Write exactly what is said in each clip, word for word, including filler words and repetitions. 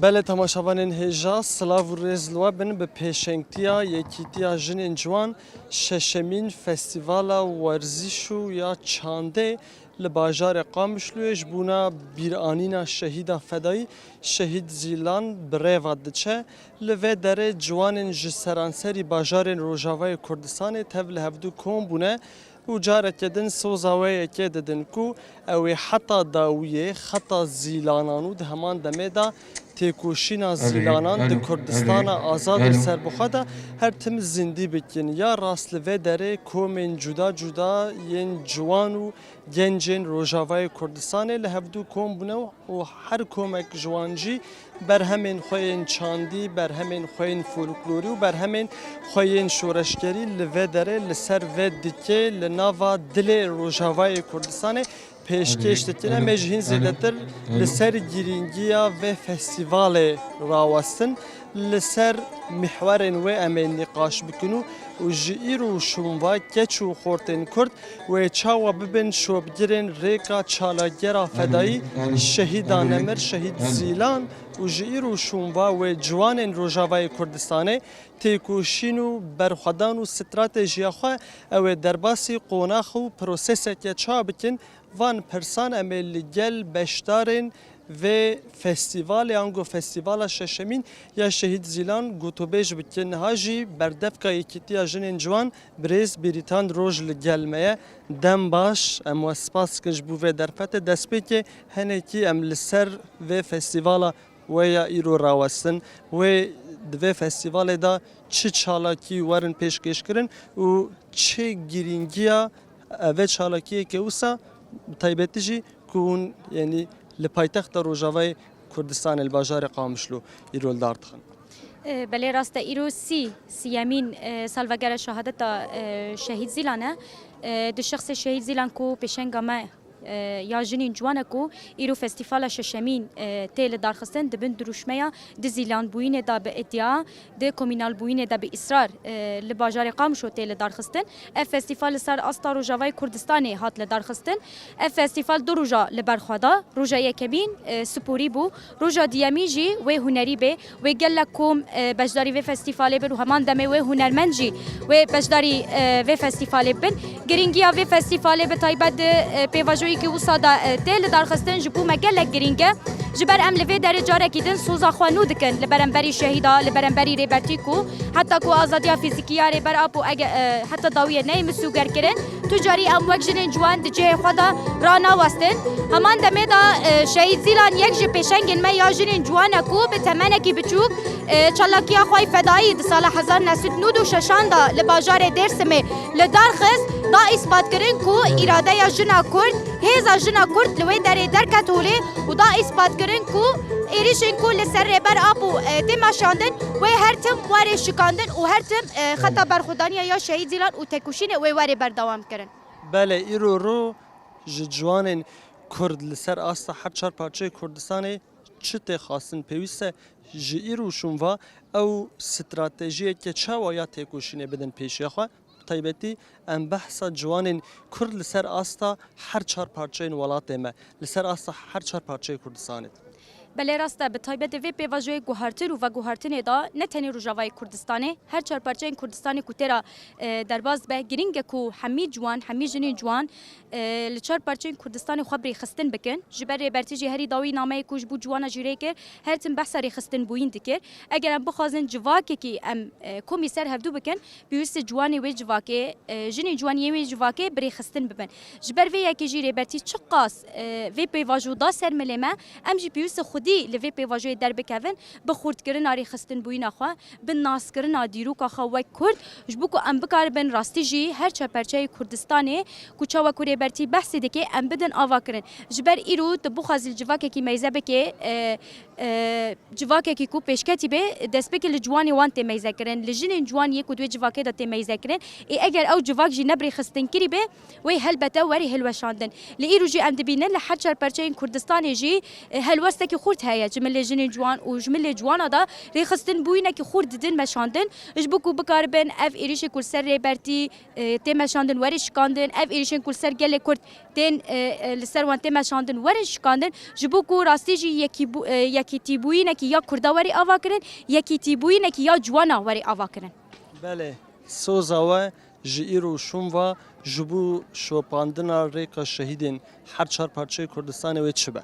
Belê temaşevanên hêja, silav û rêz li we bin. Bi pêşengtiya Yekîtiya Jinên Ciwan şeşemîn Festîvala Werzîş û ya Çandê li bajarê Qamişloyê ji bona bîranîna şehîda fedayî Şehîd Zîlan bi rê ve diçe. Li vê derê ciwanên ji seranserî bajarên Rojavayê Kurdistanê tev li hevdû kom bûne û careke din soza wê yekê didin ku ew ê heta dawiyê xeta Zîlanan û di heman demê de têkoşîna Zîlanan di Kurdistana azad û serbixwe de her tim zindî bikin. Ya rast li vê derê komên cuda cuda yên ciwan û gencên Rojavayê Kurdistanê li hevdû kom bûne û her komek ji wan jî berhemên xwe yên çandî, berhemên xwe yên folklorî û berhemên xwe yên şoreşgerî li vê derê li ser vê dikê li nava dilê Rojavayê Kurdistanê pêşkêş dikin. Em ê ji hîn zêdetir li ser girîngiya vê festîvalê rawestin, li ser mihwerên wê em ê nîqaş bikin û, û ji îro û şûnva keç û xortên Kurd wê çawa bibin şopgirên rêka çalakgera fedayî şehîda nemir, şehîd Zîlan û ji îro û şûnva wê ciwanên Rojavayê Kurdistanê têkoşîn û berxwedan û stratejiya xwe ew ê derbasî qonax û proseseke çawa bikin, van pirsan em ê li gel beşdarên vê festîvalê, ango festîvala şeşemîn ya Şehîd Zîlan gotûbêj bikin. Niha jî berdevka Yekîtiya Jinên Ciwan birêz Bêrîtan Roj li gel me ye. Dem baş, em we spas dikin ji bo vê derfetê. Destpêkê hinekî em li ser vê festîvala wê ya îro rawestin. Wê di vê festîvalê de çi çalakî werin pêşkêşkirin û çi girîngiya vê çalakiyê ke wisa bi taybetî jî ku hûn, yanî li paytexta Rojavayê Kurdistanê, li bajarê Qamişlo îro li dar dixin? E, belê rast e, îro sî, siyemîn, e, salvegera şehadeta, e, Şehîd Zîlan e. E, di şexsê Şehîd Zîlan ku pêşenga me, e, ya jinên ciwan e ku îro festîvala şeşemîn, e, tê li darxistin, dibin dirûşmeya di zîlanbûyînê de bi îdîa, di komînalbûyînê de bi îsrar, e, li bajarê Qamişo tê li darxistin. Ev festîfal li ser asta Rojavayê Kurdistanê hat li darxistin. Ev festîfal du roja li ber xwe da. Roja yekemîn, e, sporî bû. Roja diyemîn jî wê hunerî bê. Wê gelek kom, e, beşdarî vê festîfalê bin û heman demê wê hunermend jî wê beşdarî, e, vê festîfalê bin. Girîngiya vê festîfalê bi taybet di, e, pêvajoyekî wisa de, e, tê lidarxistin ji bo me gelek girîng e. Ji ber em li vê derê carekî din soza xwe nû dikin li beramberî şehîda, li beramberî Rêbertî ku heta ku azadiya fîzîkî ya Rêber Apo ege, e, heta dawiyê neyê misûgerkirin. Tu carî em wek jinên ciwan di cihê xwe de ranawestin. Heman demê de, e, Şehîd Zîlan yek ji pêşengên me ya jinên ciwan e ku bi temenekî biçûk, e, çalakiya xwe yê fedayî di sala hezar neh sed nod û şeşan de li bajarê Dêrsimê li dar xist, da îspat kirin ku îradeya jina Kurd, hêza jina Kurd li wê derê derket holê û da îspat kirin ku êrîşên ku li ser Rêber Apo, e, tê meşandin, wê her tim were şikandin û her tim, e, xeta berxwedaniya ya Şehîd Zîlan û têkoşînê wê were berdewam kirin. Belê, îro ro ji ciwanên Kurd li ser asta her çar parçeyê Kurdistanê çi tê xwestin? Pêwîst e ji îro û şûnva ew stratejiyeke çawa ya têkoşînê bidin pêşiya xwe? Bi taybetî em behsa ciwanên Kurd li ser asta her çar parçeyên welatê me, li ser asta her çar parçeyê Kurdistanê. Belê rast e, bi taybet di vê pêvajoyê guhartin û veguhartinê de ne tenê Rojavayê Kurdistanê, her çar parçeyên Kurdistanê ku tê re, e, derbas dibe, girîng e ku hemî ciwan, hemî jinên ciwan, e, li çar parçeyên Kurdistanê xwe bi rêxistin bikin. Ji ber Rêbertî jî herî dawî nameyê ku ji bo ciwana jî rê kir, her tim behsa rêxistinbûyîn dikir. Eger em bixwazin civakekî em, e, komî ser hevdû bikin, pêwîst e ciwanê wê civakê, e, jinên ciwan yên wê civakê bi rêxistin bibin. Ji ber vê yekê jî Rêbertî çiqas, e, vê pêvajo da ser milê me, em jî pêwîst e xwedî li vê pêvajoyê derbikevin, bi xurtkirina rêxistinbûyîna xwe, bi naskirina dîroka xwe wek Kurd, ji bo ku em bikaribin rastî jî her çar perçeyê Kurdistanê ku çawa ku Rêbertî behsê dike, em bidin avakirin. Ji ber îro tu bixwazî li civakekî meyze bike, e, e, civakekî ku pêşketî be, destpêkê li ciwanê wan tê meyzekirin, li jinên ciwan yê ku di wê civakê de tê meyzekirin. Ê eger ew civak jî ne bi rêxistin kirî be, wê helbete werî hilweşandin. Li îro jî em dibînin li her çar perçeyên Kurdistanê jî, e, helwestekî xwe Kurd heye, ji milê jinên ciwan û ji milê ciwana de rêxistin bûyînekî xurt didin meşandin, ji bo ku bikaribin ev êrîşên ku li ser Rêbertî, e, tê meşandin, were şikandin, ev êrîşên ku li ser gelê Kurd tên, e, e, li ser wan tê meşandin, werin şikandin, ji bo ku rastî jî yekîbû-, e, yekîtîbûyînekî ya Kurda were avakirin, yekîtîbûyînekî ya ciwana were avakirin. Belê, soza we ji îro û şûn ve ji bo şopandina rêka şehîdên her çar parçeyê Kurdistanê wê çi be?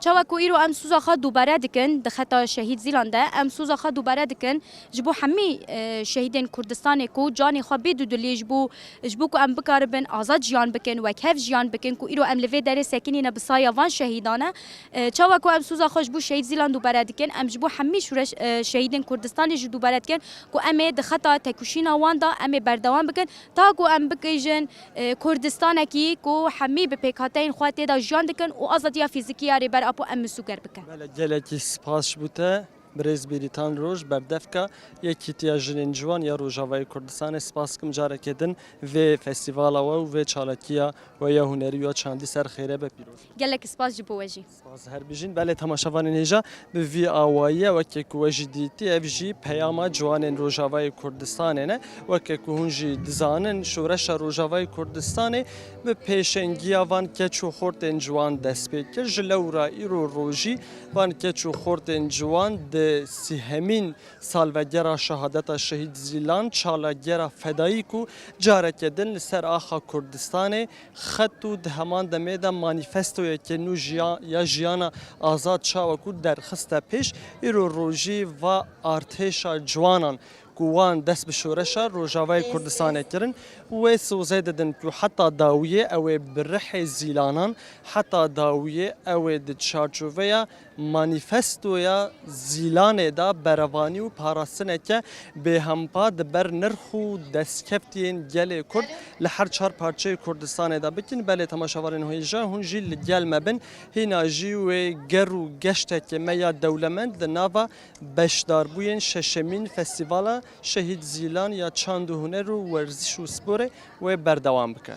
Çawa ku îro em soza xwe dubare dikin di xeta Şehîd Zîlan de, em soza xwe dubare dikin ji bo hemî, e, şehîdên Kurdistanê ku canê xwe bê dudilî ji bo, ji bo ku em bikaribin azad jiyan bikin, wek hev jiyan bikin, ku îro em li vê derê sekinîne bi saya van şehîdan e. E, çawa ku em soza xwe ji bo Şehîd Zîlan dubare dikin, em ji bo hemî şûreş, e, şehîdên Kurdistanê jî dubare dikin ku em ê di xeta têkoşîna wan de em ê berdewam bikin, ta ku em bigihîjin, e, Kurdistanekî ku hemî bi pêkhateyên xwe tê de jiyan dikin û azadiya fîzîkî ya Rêber Apo em misûger bikin. Belê, gelekî spas ji bo te, birêz Bêrîtan Roj, berdevka Yekîtiya Jinên Ciwan ya Rojavayê Kurdistanê. Spas dikim careke din vê festîvala we û vê çalakiya we ya hunerî ya çandî ser xêre be pîroz. Gelek spas ji bo we jî. Spas her bijîn. Belê temaşevanên hêja, bi vî awayî ye, weke ku we jî dîtî, ev jî peyama ciwanên Rojavayê Kurdistanê ne. Weke ku hûn jî dizanin, şoreşa Rojavayê Kurdistanê bi pêşengiya van keç û xortên ciwan dest pê kir. Ji lewra îro rojî van keç û xortên ciwan di sîhemîn salvegera şehadeta Şehîd Zîlan, çalakgera fedayî ku careke din li ser axa Kurdistanê xet û di heman demê de manîfestoyeke nû jiya-, ya jiyana azad çawa ku derxiste pêş, îro rojî va artêşa ciwanan ku wan dest bi şoreşa Rojavayê Kurdistanê kirin, wê sozê didin ku heta dawiyê ew ê bi rihê Zîlanan, heta dawiyê ew ê di çarçoveya manîfestoya Zîlanê de berevanî û parastineke bêhempa di ber nirx û destkeftiyên gelê Kurd li her çar parçeyê Kurdistanê de bikin. Belê temaşevanên hêja, hûn jî li gel me bin. Hîna jî wê ger û geştekê me ya dewlemend li nava beşdarbûyên şeşemîn Festîvala Şehîd Zîlan ya Çand û Huner û Werziş û Sporê wê berdewam bike.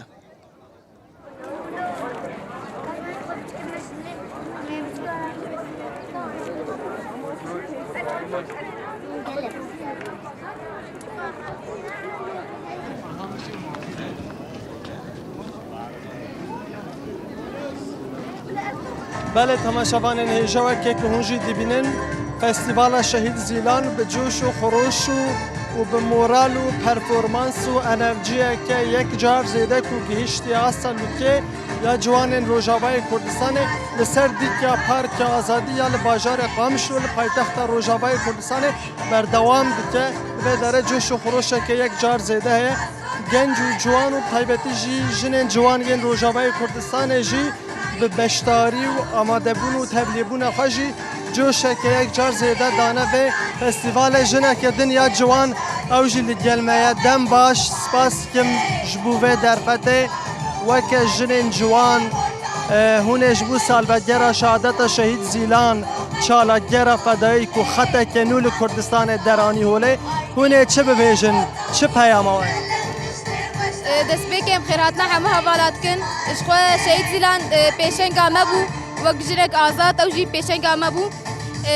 Belê, temaşevanên hêja, weke ku hûn jî dibînin, Festîvala Şehîd Zîlan bi coş û xweroş û, û bi moral û performans û enerjiyeke yek car zêde ku gihiştiye asta lûkê ya ciwanên Rojavayê Kurdistanê li ser dîkya Parka Azadî ya li bajarê Qamişlo li paytexta Rojavayê Kurdistanê berdewam dike. Li vê derê coş û xweroşeke yek car zêde heye. Genc û ciwan û bi taybetî jî jinên ciwan yên Rojavayê Kurdistanê jî bi beşdarî û amadebûn û tevlîbûna xwe jî coşeke yek car zêde dane vê festîvalê. Jineke din ya ciwan, ew jî li gel me ye. Dem baş, spas dikim ji bo vê derfetê. Weke jinên ciwan, e, hûn ê ji bo salvegera şehadeta Şehîd Zîlan, çalakgera fedayî ku xeteke nû li Kurdistanê deranî holê, hûn ê çi bibêjin? Çi peyama we? E, destpêkê em xêrhatina hemû hevala dikin. Ji xwe Şehîd Zîlan, e, pêşenga me bû. Wek jinek azad ew jî pêşenga me bû. E,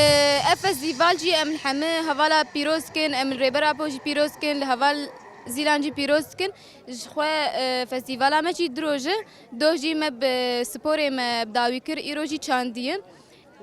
ev festîval jî em li hemû hevala pîroz dikin, em li Rêber Apo jî pîroz dikin, li heval Zîlan jî pîroz dikin. Ji xwe, e, festîvala me jî du roj e. Doh jî me bi sporê me bi dawî kir, îro jî çandî ye.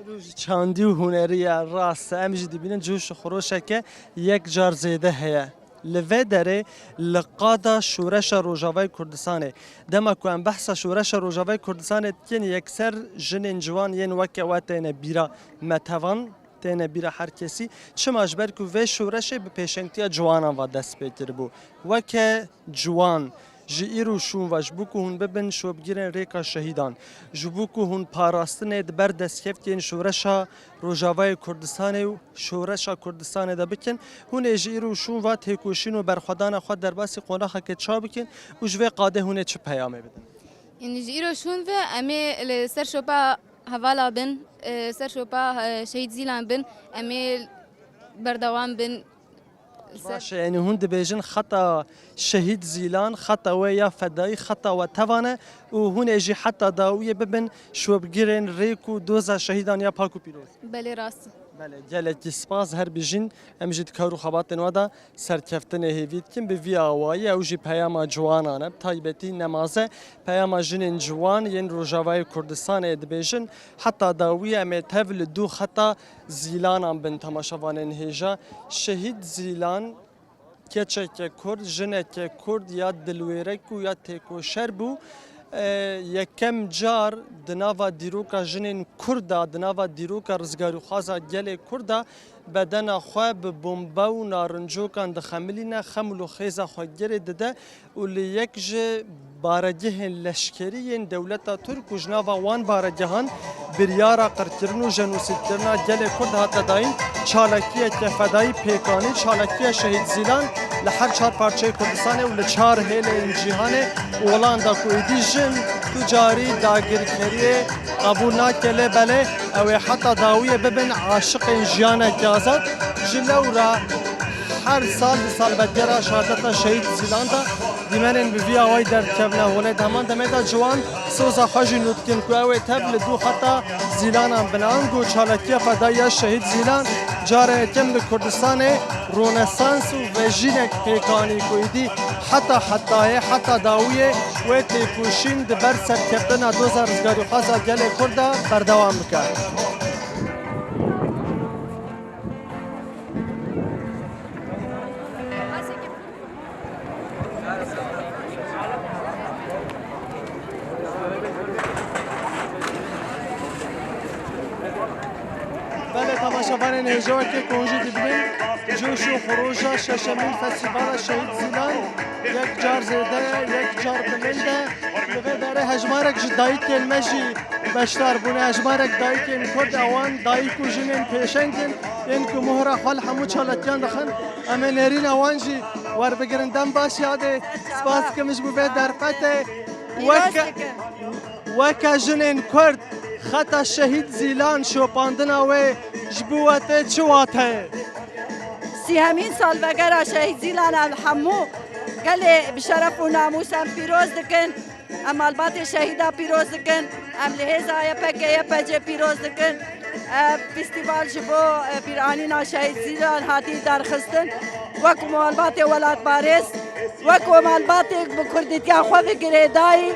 Îro jî çandî û hunerî ye, rast e. Em jî dibînin coş û xweroşeke yek car zêde heye. Li vê derê li qada şoreşa Rojavayê Kurdistanê, dema ku em behsa şoreşa Rojavayê Kurdistanê dikin, yekser jinên ciwan yên weke we têne bîra me tevan, têne bîra her kesî. Çima? Ji ber ku vê şoreşê bi pêşengtiya ciwanan ve dest pê kiribû. Weke ciwan, ji îro şûn ve, ji bo ku hûn bibin şopgirên rêka şehîdan, ji bo ku hûn parastinê di ber destkeftiyên şoreşa Rojavayê Kurdistanê û şoreşa Kurdistanê de bikin, hûn ê ji îro şûn ve têkoşîn û berxwedana xwe derbasî qonaxeke çawa bikin û ji vê qadê hûn ê çi peyamê bidin? Yanî ji îro şûn ve em ê li ser şopa hevala bin, e, ser şopa, e, Şehîd Zîlan bin, em ê berdewam bin. Baş e, yanî hûn dibêjin xeta Şehîd Zîlan, xeta we ya fedayî, xeta we tevan e û hûn ê jî heta dawiyê bibin şopgirên rêk û doza şehîdan ya pak û pîroz. Belê, rast. Belê, gelekî spas, her bijîn. Em jî di kar û xebatên we de serkeftinê hêvî dikin. Bi vî awayî ew jî peyama ciwanan e, bi taybetî nemaze. Peyama jinên ciwan yên Rojavayê Kurdistanê dibêjin, heta dawiyê em ê tev li dû xeta Zîlanan bin. Temaşevanên hêja, Şehîd Zîlan keçeke Kurd, jineke Kurd ya dilwêrek û ya têkoşer bû. E, yekem car di nava dîroka jinên Kurd de, di nava dîroka rizgarîxwaza gelê Kurd de bedena xwe bi bombe û narincokan dixemilîne, xemil û xêza xwe girê dide û li yek ji baregehên leşkerî yên dewleta Tirk û ji nava wan baregehan biryara qirkirin û jenosîdkirina gelê Kurd hate dayîn, çalakiyeke fedayî pêk anî, çalakiya Şehîd Zîlan li her çar parçeyê Kurdistanê û li çar hêleyên cîhanê û Holanda ku êdî jin tu carî dagirkeriyê qebûl nake, lê belê ew ê heta dawiyê bibin aşiqên jiyaneke azad. Ji lewra her sal di salvegera şehadeta Şehîd Zîlan de dîmenên bi vî awayî derdikevine holê. Di heman demê de ciwan soza xwe jî nû dikin ku ew ê tev li dû xeta Zîlanan bin. Ango çalakiya fedayî ya Şehîd Zîlan cara yekem li Kurdistanê ronesans û vejînek pêk anî ku êdî heta hetayê, heta dawiyê wê têkoşîn di ber serkeftina doza rizgarîxwaza gelê Kurd de berdewam bike. Belê, temaşevanên hêja, wekî ku hûn jî dibînin, coş û xiroja şeşemîn Festîvala Şehîd Zîlan yek car zêde ye, yek car bilind e. Li vê derê hejmarek ji dayikên me jî beşdar bûne. Hejmarek dayikên Kurd, ewan dayik û jinên pêşeng in, yên ku mohra xwe li hemû çalakiyan dixin. Em ê nêrîna wan jî werbigirin. Dem baş yadê, spas dikim ji bo vê derfetê. Pîroz Weke, dikim. Weke jinên Kurd, xeta Şehîd Zîlan şopandina wê ji bo we tê çi wateyê? Sîhemîn salvegera Şehîd Zîlan em hemû gelê bi şeref û namûs em pîroz dikin. Em malbatê şehîda pîroz dikin. Em li hêza Y P G, Y P C pîroz dikin. Ev festîval ji bo, e, bîranîna Şehîd Zîlan hatî derxistin. Wek malbatê welatparêz, wek malbatê bi kurdîtiya xwe ve girêdayî,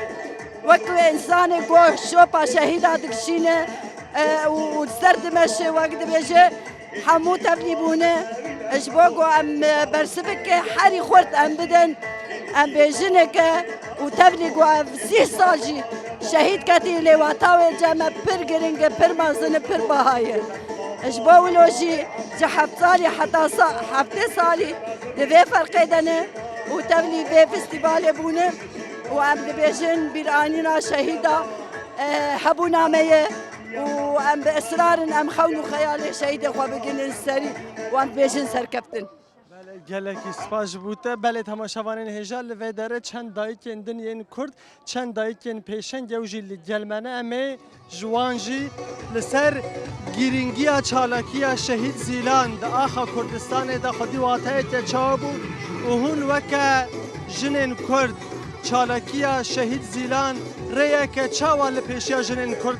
wek însanê ku şopa şehîda dikişîne, e, û, û li ser dimeşe, wek dibêje, hemû tevlî bûne. Ji bo ku em, e, bersivike herî xurt em bidin, em bêjineke û tevlî ku ev sî sal jî şehîd ketî, lê wata wê cem e pir giring e, pir mezin e, pir baha ye. Ji bo wilo jî ji heft salî heta sa-, heftê salî di vê ferqê de ne û tevlî vê festîvalê bûne û em dibêjin bîranîna şehîda, e, hebûna me ye. Û em bi israr in, em xewn û xeyalê şehîdê xwe bigihînin serî û em dibêjin serkeftin. Belê, gelekî spas ji bo te. Belê, temaşevanên hêja, li vê derê çend dayikên din yên Kurd, çend dayikên pêşeng ew jî li gel me ne. Em ê ji wan jî li ser girîngiya çalakiya Şehîd Zîlan di axa Kurdistanê de xwedî wateyeke çawa bû û hûn weke jinên Kurd çalakiya Şehîd Zîlan rêyeke çawa li pêşiya jinên Kurd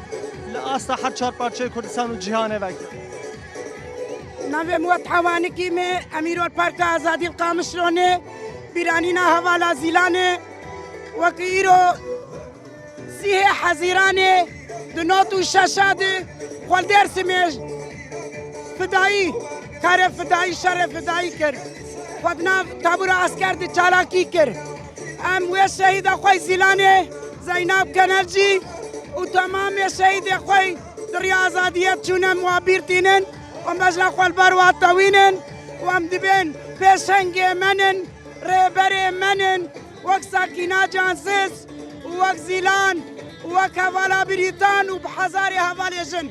li asta her çar parçeyê Kurdistan û cîhanê veke? Navê min Wet Hewanikî me, em îro li Parka Azadî li Qamişlo ne, bîranîna hevala Zîlanê, wek îro sîhê Hezîranê di nod û şeş de xwe li Dêrsimê fidayî, karê fidayî, şerê fidayî kir. Xwe di nav tabûra esker di çalakî kir. Em wê şehîda xwe Zîlanê, Zeynab Kenelcî û temamê şehîdê xwe di riya azadiyê çûne em wa bîr tînin û em bejna xwe li ber wa tewînin û em dibên pêşengê me nin, rêberê me nin, wek Sakîna Cansiz û wek Zîlan û wek hevala Birîtan û bi hezarê hevalê jin.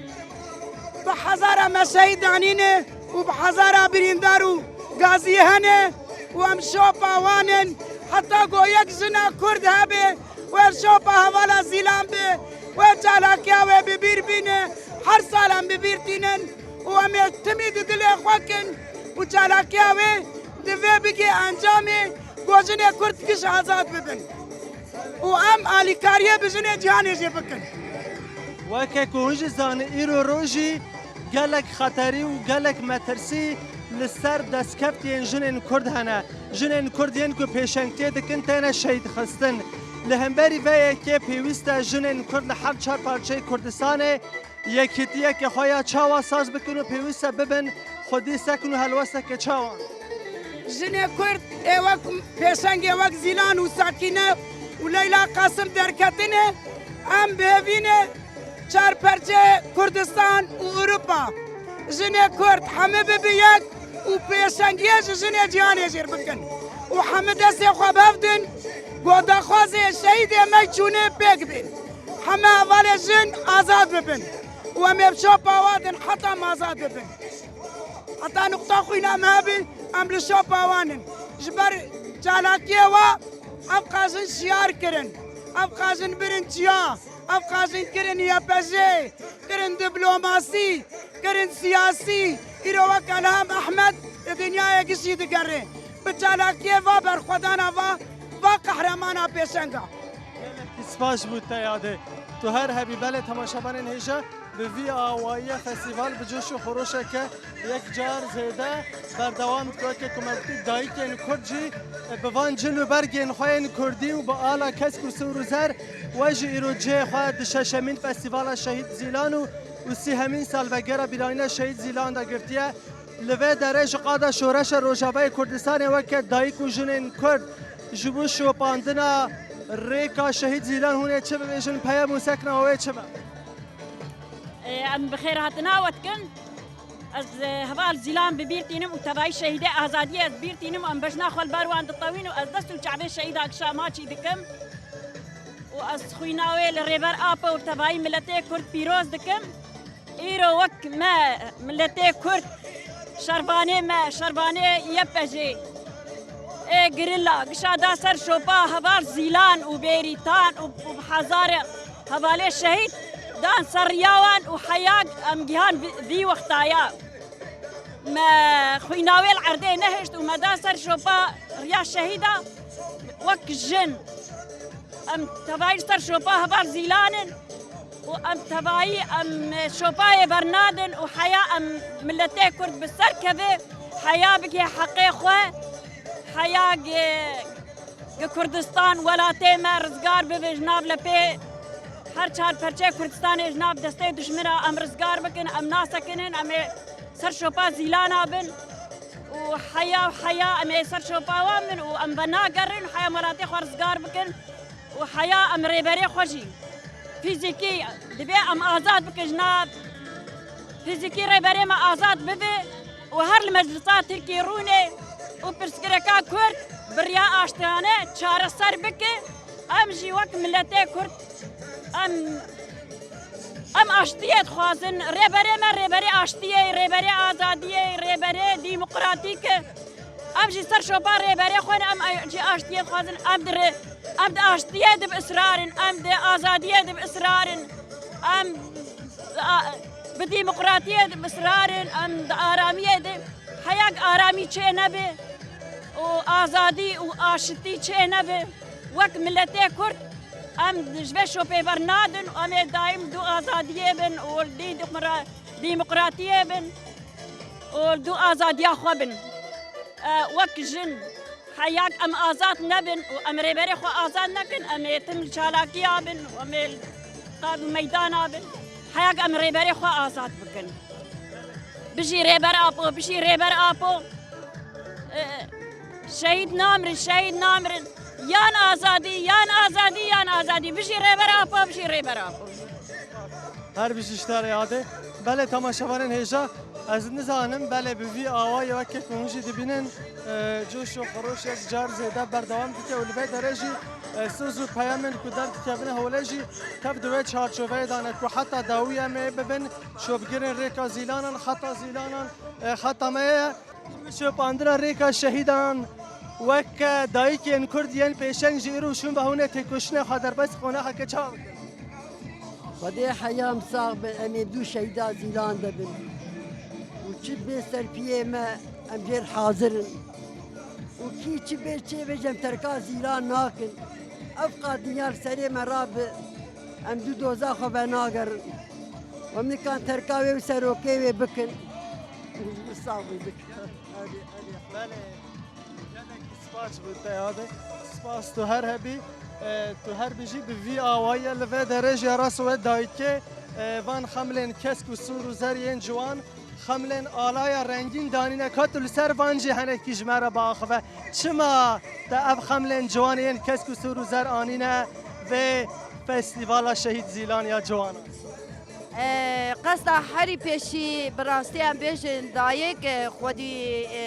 Bi hezara me şehîd danîne û bi hezara birîndar û gaziyê hene û em şopa wan in. Heta ku yek jina Kurd hebe wê şopa hevala Zîlan be, wê çalakiya wê bi bîr bîne, her sal em bi bîr tînin û em ê timî di dilê xwe kin û çalakiya wê di vê Yekê encamê ku jinê Kurd giş azad bibin û em alîkariyê bi jinê cîhanê jî bikin. Weke ku hûn jî zanî, îro rojî gelek xeterî û gelek metirsî li ser destkeftiyên jinên Kurd hene. Jinên Kurd yên ku pêşengtiyê dikin têne şehîdxistin. Li hemberî vê yekê pêwîst e jinên Kurd li her çar parçeyê Kurdistanê yekîtiyeke xwe ya çawa saz bikin û pêwîst e bibin xwedî sekin û helwesteke çawa? Jinê Kurd ê wek pêşengê wek Zîlan û Sakîne û Leyla Qasim derketine, em bi hevî ne çar perçe Kurdistan û Ewropa. Jinê Kurd heme bibe yek û pêşengiyê ji jinê cîhanê jêr bikin û heme destê xwe bevdin, ku daxwazê şehîdê me çûnê pêk bên. Heme hevalê jin azad bibin û em ê bi şopa wan din heta em azad bibin. Heta nuqta xwîna me hebin, em li şopa wan in. Ji ber çalakiyê wa ev qajin şiyar kirin, ev qajin birin çiya, ev qajin kirin Y P J, kirin diplomasî, kirin siyasî. Îro wek Elham Ehmed di dinyayê gişî digere. Bi çalakiyê va berxwedana va, va qehremana pêşenga. Gelekî spas bû te yadê. Tu her hebî belê temaşevanên hêja. Bi vî awayiya festîval bi coş û xweroşeke yek car zêde berdewam dike. Weke ku me gotî, dayikên Kurd jî bi van cil û bergên xwe yên Kurdî û bi ala kesk û sîwr û zer we jî îro cihê xwe di şeşemîn Festîvala Şehîd Zîlan û û sîhemîn salvegera bîranîna Şehîd Zîlan de girtiye. Li vê derê ji qada Şoreşa Rojavayê Kurdistanê weke dayik û jinên Kurd ji bo şopandina rêka Şehîd Zîlan hûn ê çi bibêjin, peyam û sekna wê çi be? Ê, em bi xêr hatina we dikin. Ez, e, heval Zîlan bi bîr tînim û tevayî şehîdê azadiyê ez bîr tînim û em bejna xwe li ber wan ditewîn û ez dest û çavê şehîda Kişa Maçî dikim û ez xwîna wê li Rêber Apo û tevayî miletê Kurd pîroz dikim. Îro wek me miletê Kurd, şervanê me, şervanê Y P J, ê girîla, gişa da ser şopa heval Zîlan û Bêrîtan û, û hezare hevalê şehîd dan ser riya wan û heya em gihan vî, vî wextaya. Me xwîna wê li erdê nehişt û me da ser şopa riya şehîda wek jin. Em tevayî li ser şopa heval Zîlan in û em tevayî em şopayê bernadin û heya em miletê Kurd bi ser keve, heya bike heqê xwe, heya ge, ge Kurdistan welatê me rizgar bibe ji nav lepê her çar perçeyê Kurdistanê, ji nav destê dijmina em rizgar bikin, em nasekinin, em ê ser şopa Zîlana bin û heya û heya em ê ser şopa wan bin û em venagerin, heya em welatê xwe rizgar bikin û heya em rêberê xwe jî fîzîkî divê em azad bikin, ji nav fîzîkî rêberê me azad bibe û her li meclisa Tirkî rûnê û pirsgirêka Kurd bi riya aştiyane çareser bike. Em jî wek miletê Kurd em, em aştiyê dixwazin. Rêberê me rêberê aştiyê, rêberê azadiyê, rêberê demokratîk e. Em jî ser şopa rêberê xwe ne, em jî aştiyê dixwazin. Em di rê-, em di aştiyê de bi israr in, em di azadiyê de bi israr in. Em a, bi demokratiyê de bi israr in, em di aramiyê de. Heya ge aramî çê nebe û azadî û aşitî çê nebe, wek miletê Kurd em ji vê şopê bernadin û em ê daîm dû azadiyê bin û dî demokra-, demokratiyê bin û dû azadiya xwe bin. E, wek jin, heya ge em azad nebin û em rêberê xwe azad nekin, em ê tim li çalakiya bin û em ê li qav û meydana bin. Heya ge em rêberê xwe azad bikin. Bijî Rêber Apo, bijî Rêber Apo. E, şehîd namirin, şehîd namirin. Yan azadî, yan azadî, yan azadî. Bijî Rêber Apo, bijî Rêber Apo. Her bijî ji te re yadê. Belê temaşevanên hêja, ez nizanim, belê bi vî awayê weke ku hûn jî dibînin, e, coş û xweroş yek car zêde berdewam dike û li vê derê jî, e, soz û peyamên ku derdikevine holê jî tev di wê çarçoveyê de ne ku heta dawî em ê bibin şopgirên rêka Zîlanan, xeta Zîlanan, e, xeta me ye. Şopandina rêka şehîdan weke dayikên Kurd yên pêşeng jî îro şûn ve hûn ê têkoşîna xwe derbas qonexeke çawa bikin? Xwedê heya em sax bin, em ê dû şehîda Zîlan de bin. Û çi bê ser piyê me, em jêr hazir in. Û kî çi bê çê bê, em terka Zîlan nakin. Ev qadinya li serê me rabi, em du doza xwe venagerin. Em nikan terka wê û serokê wê bikin. Sax bî bikin. Belê, gelekî spas bû te yade. Spas tu her hebî, e, tu her bijî bi vî awayî li vê derê jî rast we dayikê, e, van xemlên kesk û sûr û zer yên ciwan, xemlên alaya rengîn danîne, ka tu li ser van jî henekî ji me re biaxive. Çima te ev xemlên ciwan yên kesk û sûr û zer anîne vê festîvala Şehîd Zîlan ya ciwanan? E, qesda herî pêşî bi rastî em bêjin dayik, e, xwedî, e,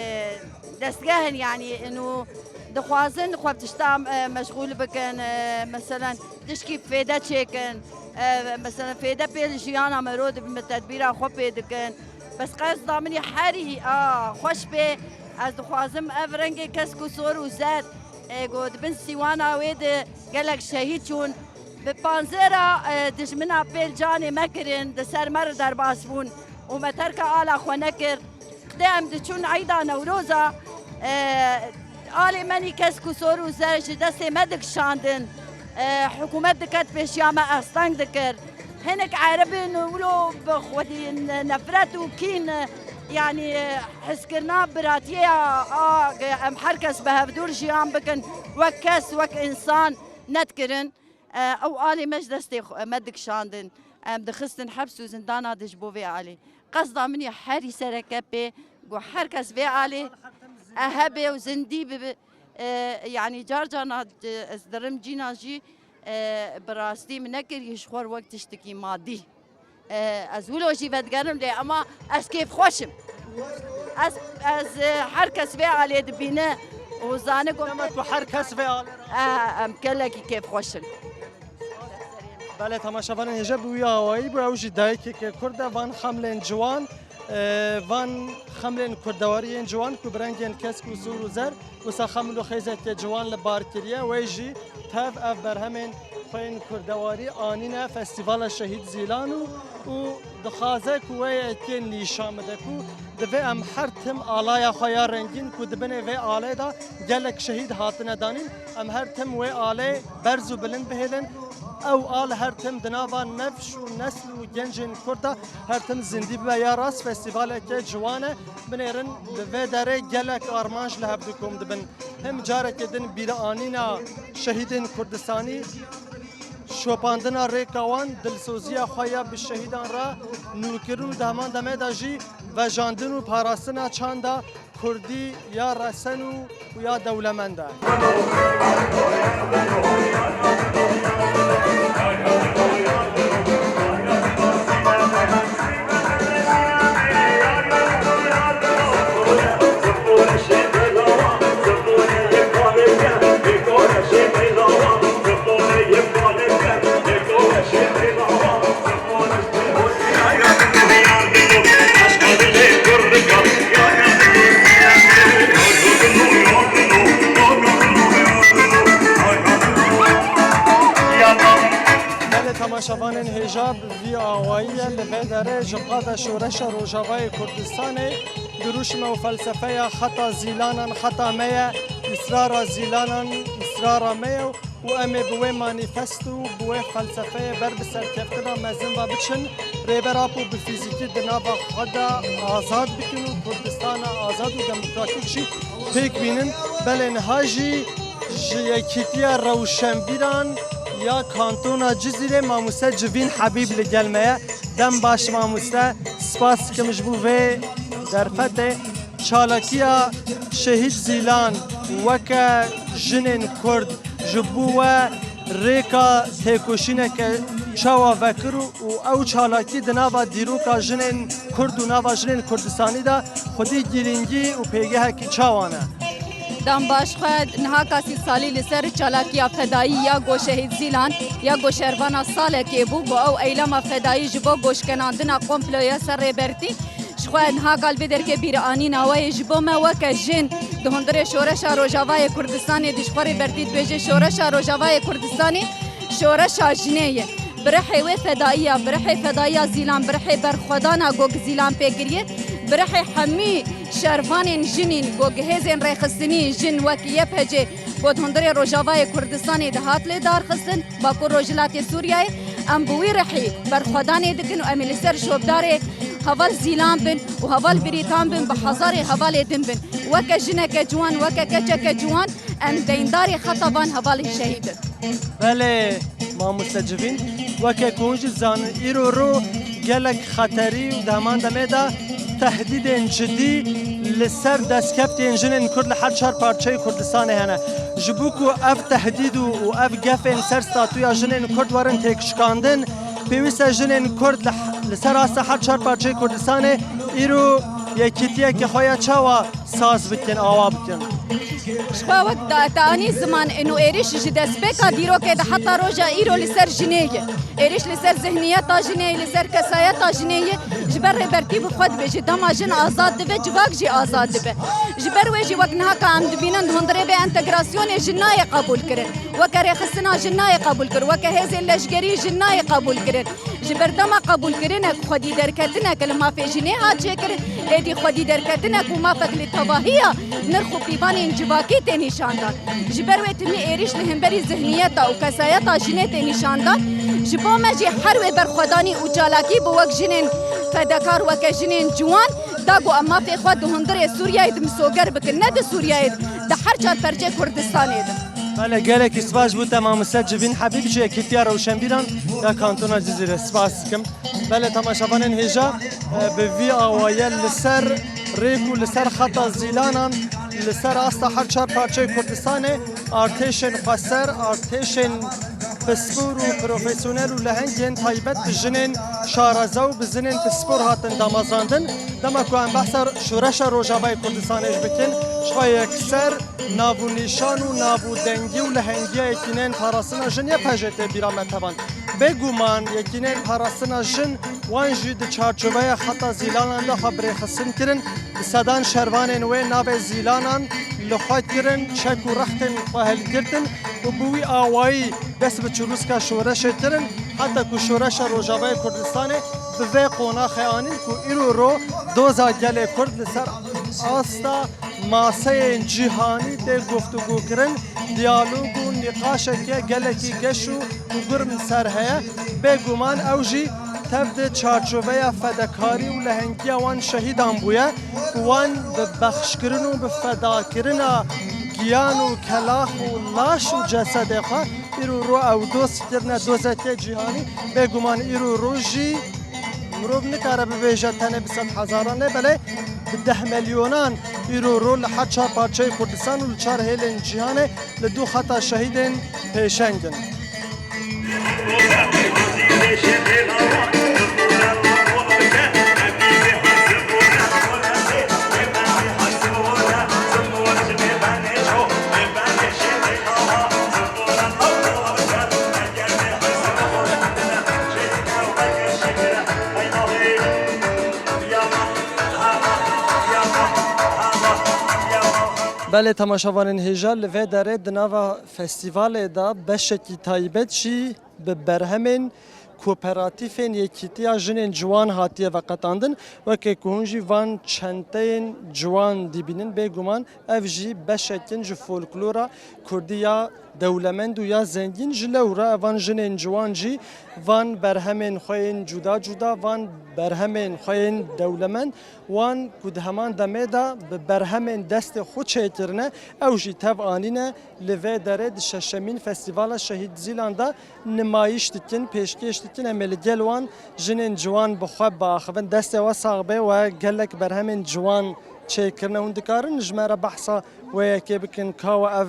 destgeh in, yanî inu dixwazin xwe bi tişta, e, meşxûl bikin, e, meselen tişkî fêde çêkin, e, meselen fêde pê li jiyana mero dibin, bi tedbîra xwe pê dikin. Bes qesda min ê herî a xweş bê, ez dixwazim ev rengê kesk û sor û zer, e, ku di bin sîwana wê de gelek şehîd çûn, bi panzêra, e, dijmina pêl canê me kirin, di ser me re derbas bûn û me terka ala xwe nekir. Xdê em diçûn eyda Newroza, e, alê me nî kesk û sor û zer ji destê me dikişandin. E, hikûmet diket pêşiya me, ez teng dikir. Hinek Ereb in wilo bi xwedî ne-, nefret û kîn, yanî, e, hizkirina biratiyê ya, a, em her kes bi hevdûr jiyan bikin, wek kes, wek însan nedikirin. E, ew alê me ji destê xwe, me dikişandin. Em dixistin heps û zindana de ji bo vê alê. Qesda min ya herî sereke pê, ku her kes vê alê e hebe û zindî bibe. E, yanî car carna, e, ez dirim cîna jî, e, bi rastî min nekiriye ji xwe re wek tiştekî madî. E, ez wilo jî vedigerim lê ema ez kêfxweş im. Ez, ez, e, her kes vê alê dibîne û zane ku Dema ku her kes vê alê re. E, em gelekî kêfxweş in. Belê, temaşevanên hêja, bi wî awayî bû. Ew jî dayikeke Kurd e. Van xemlên ciwan, e, van xemlên kurdewarî yên ciwan ku bi rengên kesk û sûr û zer, wisa xeml û xêzeke ciwan li bar kiriye. Wê jî tev ev berhemên xwe yên kurdewarî anîne Festîvala Şehîd Zîlan û, û dixwaze ku wê yekê nîşan bide ku divê em her tim alaya xwe ya rengîn ku di binê vê alê de gelek şehîd hatine danîn, em her tim wê alê berz û bilind bihêlin. Ew al her tim di nava nefş û nesl û gencên Kurd de her tim zindî bibe. Ya rast festîvaleke ciwan e. Binêrin li vê derê gelek armanc li hev du kom dibin. Him careke din bîranîna şehîdên Kurdistanî, şopandina rêka wan, dilsoziya xwe ya bi şehîdan re nûkirin û di heman demê de jî vejandin û parastina çanda Kurdî ya resen û, û ya dewlemend e. Belê temaşevanên hêja, bi vî awayî ye. Li vê derê ji qada Şoreşa Rojavayê Kurdistanê dirûşme û felsefeya xeta Zîlanan xeta me ye, îsrara Zîlanan îsrara me ye û em ê bi wê manîfest û bi wê felsefeyê ber bi serkeftina mezin ve biçin. Rêber Apo bi fîzîkî di nava xwe de azad bikin û Kurdistana azad û demokratîk jî pêk bînin. Belê niha jî ji Yekîtiya Rewşenbîran ya Kantona Cizîrê mamoste Civîn Hebîb li gel me ye. Dem baş mamoste, spas dikim ji bo vê derfetê. Çalakiya Şehîd Zîlan weke jinên Kurd ji bo we rêka têkoşîneke çawa vekir û, û ew çalakî di nava dîroka jinên Kurd û nava jinên Kurdistanî de xwedî girîngî û pêgehekî çawa ne? Dem baş xwe, niha kasî salî li ser çalakiya fedayî ya go Şehîd Zîlan, ya go şervana salekê bû, go ew eylama fedayî ji bo goşkenandina komploya ser Rêbertî. Ji xwe niha gal vê derkê bîranîna we yê ji bo me weke jin di hundirê Şoreşa Rojavayê Kurdistanê, di ji xwe Rêbertî dibêje Şoreşa Rojavayê Kurdistanê, şoreşa jinê ye. Bi rihê wê fedaiya, bi rihê fedaiya Zîlan, bi rihê berxwedana go Zîlan pê kiriye, Bi rihê hemî şervanên jinîn ku gihêzên rêxistinî jin wek Y P G ku di hundirê Rojavayê Kurdistanê de hat lê darxistin, Bakur Rojhilatê Sûriyeyê, em bi wî rihî berxwedanê dikin û em ê li ser şopdarê heval Zîlan bin û heval Birîtan bin, bi hezarê hevalê din bin. Weke jineke ciwan, weke keçeke ciwan, em deyndarê xeta van hevalên şehîd in. Belê, mamoste Civîn, weke ku hûn jî dizanin, îro ro gelek xeterî û di heman demê de tehdîdên cidî li ser destkeftiyên jinên Kurd li her çar parçeyê Kurdistanê hene. Ji bo ku ev tehdîd û, û ev gefên ser statuya jinên Kurd werin têkşikandin, pêwîst e jinên Kurd li, li ser asta her çar parçeyê Kurdistanê îro yekîtiyeke xwe ya çawa saz bikin, awa bikin. Ji xwe wek da-, te anî ziman û êrîş ji destpêka dîrokê de heta roja îro li ser jinê ye. Êrîş li ser zihniyeta jinê, li ser kesayeta jinê ye. Ji ber Rêbertî bi xwe dibe, ji dema jin azad dibe, civak jî azad dibe. Ji ber wê jî wek niha ka em dibînin di hundirê vê entegrasyonê jin nayê qebûl kirin. Weke rêxistina jin nayê qebûl kirin. Weke hêzên leşkerî jin nayê qebûl kirin. Ji ber dema qebûlkirinek, xwedî derketinek li mafê jinê hat çêkirin, êdî xwedî derketinek û mafek li tevahiya nirx û pîvanên civakî tê nîşandan. Ji ber wê timî êrîş li hemberî zihniyeta û kesayeta jinê tê nîşandan. Ji bo me jî her wê berxwedanî û çalakî bi wek jinên fedekar, weke jinên ciwan, da ku em mafê xwe di hundirê Sûriyeyê di misoger bikin, ne di Sûriyeyê, di her çar perçê Kurdistanê de. Belê, gelekî spas ji bo te mamoste Civîn Hebîb ji Yekîtiya Rewşenbîran ya Kantona Cizîrê spas dikim. Belê, temaşevanên hêja, e, bi vî awaye li ser rêk û li ser xeta zîlanan, li ser asta her çar parçeyê Kurdistanê artêşên xweser, artêşên pispor û profesyonel û lehengên taybet bi jinên şareza û bi jinên pispor hatin damezrandin. Dema ku em behsa şoreşa Rojavayê Kurdistanê jî bikin, ji xwe yekser nav û nîşan û nav û dengî û lehengiya yekîneyên parastina jin ya P J T bîra me tevan. Bêguman yekîneyên parastina jin wan jî di çarçoveya xeta zîlanan de xwe bi rêxistin kirin. Bi sedan şervanên wê navê zîlanan li xwe kirin, çek û rextên xwe hilgirtin û bi wî awayî dest bi çirûska şoreşê kirin, heta ku şoreşa Rojavayê Kurdistanê bi vê qonaxê anîn ku îro ro doza gelê Kurd li ser asta maseyên cîhanî tê guftûgûkirin, diyalog û nîqaşeke gelekî geş û û gurm ser heye. Bêguman ew jî tev di çarçoveya fedekarî û lehengiya wan şehîdan bûye ku wan bi bexşkirin û bi fedakirina giyan û kelax û laş û cesedê xwe îro ro ew doz kirine dozeke cîhanî. Bêguman îro roj jî mirov nikare bibêje tenê bi sed hezaran lê belê bi deh milyonan îro ro li her çar parçeyê Kurdistan û li çar hêlên cîhanê li dû xeta şehîdên pêşeng in. Belê, temaşevanên hêja, li vê derê di nava festîvalê de beşekî taybet jî bi berhemên Kooperatîfên Yekîtiya Jinên Ciwan hatiye veqetandin. Weke ku hûn jî van çenteyên ciwan dibînin, bêguman ev jî beşek in ji folklora kurdî ya dewlemend û ya zengîn. Ji lewra van jinên ciwan jî van berhemên xwe yên cuda cuda, van berhemên xwe yên dewlemend, wan ku di heman demê de bi berhemên destê xwe çêkirine, ew jî tev anîne li vê derê di şeşemîn Festîvala Şehîd Zîlan de nimayîş dikin, pêşkêş dikin. Em ê li gel wan jinên ciwan bi xwe biaxivin. Destê we sax be, we gelek berhemên ciwan çêkirine. Hûn dikarin ji me re behsa wê yekê bikin, ka we ev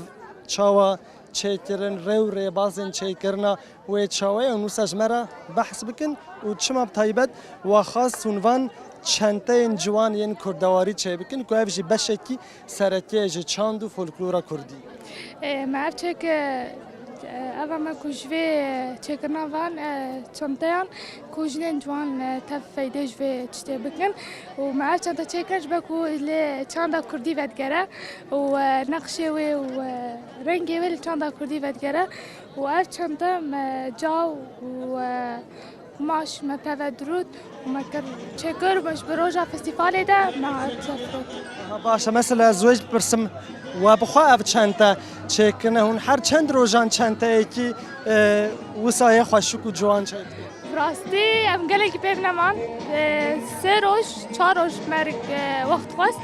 çawa çêkirin, rê û rêbazên çêkirina wê çawa ye û nûsa ji me re behs bikin û çima bi taybet we xwest hûn van çenteyên ciwan yên kurdewarî çêbikin ku ev jî beşekî sereke ye ji çand û folklora kurdî. E, me ev çêke, e, eva me ku ji vê çêkirina van, e, çanteyan ku jinên ciwan, e, tev feydê ji vê tiştê bikin û me ev çanta çêkir ji ber ku li çanda kurdî vedigere û, e, nexşê wê û, e, rengê wê li çanda kurdî vedigere û ev çanta me caw û, e, Maş me peve dirût û me kir çêkir, me ji bi roja festîvalê de me hat sefrot. Aha, baş e, mesela ez wê bipirsim, we bi xwe ev çente çêkirine, hûn her çend rojan çenteyekî, e, wisa yê xweşik û ciwan çêdikin? Rastî, em gelekî pêv neman. E, sê roj, çar roj me, e, wext xwest.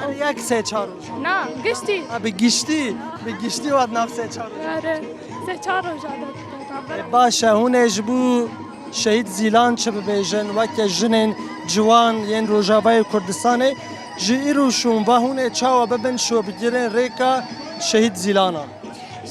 Her yek sê çar roj? Na, giştî. Ha, bi giştî, bi giştî we di nav sê çar roj? Ere, sê çar roja de. E, baş e, hûn ê ji bo Şehîd Zîlan çi bibêjin, weke jinên ciwan yên Rojavayê Kurdistanê, ji îro şûn ve hûn ê çawa bibin şobigerên rêka Şehîd Zîlana?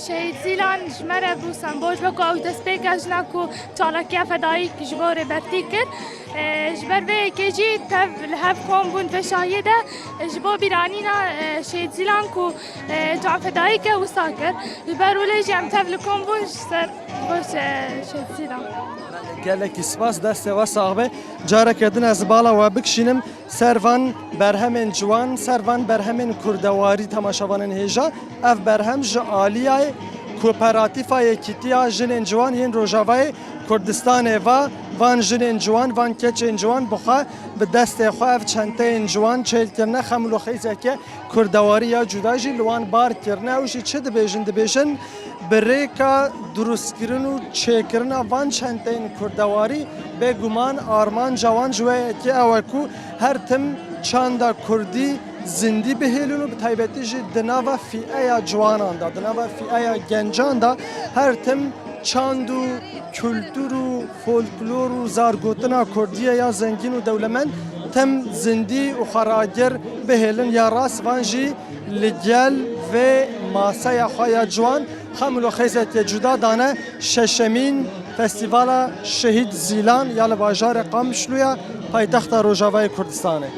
Şehîd Zîlan ji me re bû sembol, weke ew destpêka jina ku çalakiya fedayî ji bo rêbertî kir. E, ji ber vê yekê jî tev li hev kom bûn vê şahiyê de, e, ji bo bîranîna, e, Şehîd Zîlan ku, e, can fedayî ke wisa kir. Ji ber wê lê jî em tev li kom bûn ji ser bo Şe-, Şehîd Zîlan. Gelekî spas, destê we sax be. Careke din ez bala we bikişînim. Ser van berhemên ciwan, ser van berhemên kurdewarî temaşevanên hêja, ev berhem ji aliyê Kooperatîfa Yekîtiya Jinên Ciwan yên Rojavayê Kurdistanê va, van jinên ciwan, van keçên ciwan bi xwe, bi destê xwe ev çenteyên ciwan çêl kirine, xem û xêzeke kurdewarî ya cuda jî li wan bar kirine. Ew jî çi dibêjin? Dibêjin, bi rêka dirustkirin û çêkirina van çenteyên kurdewarî, bêguman armanca wan ji wê yekê ew e ku her tim çanda kurdî zindî bihêlin û bi taybetî jî di nava fîeya ciwanan de, di nava fîeya gencan de her tim çand û kultur û folklor û zargotina kurdî ya zengîn û dewlemend tim zindî û xweragir bihêlin. Ya rast van jî li gel vê maseya xwe ya ciwan, xem û xêzeke cuda dane şeşemîn Festîvala Şehîd Zîlan ya li bajarê Qamişlo ya paytexta Rojavayê Kurdistanê.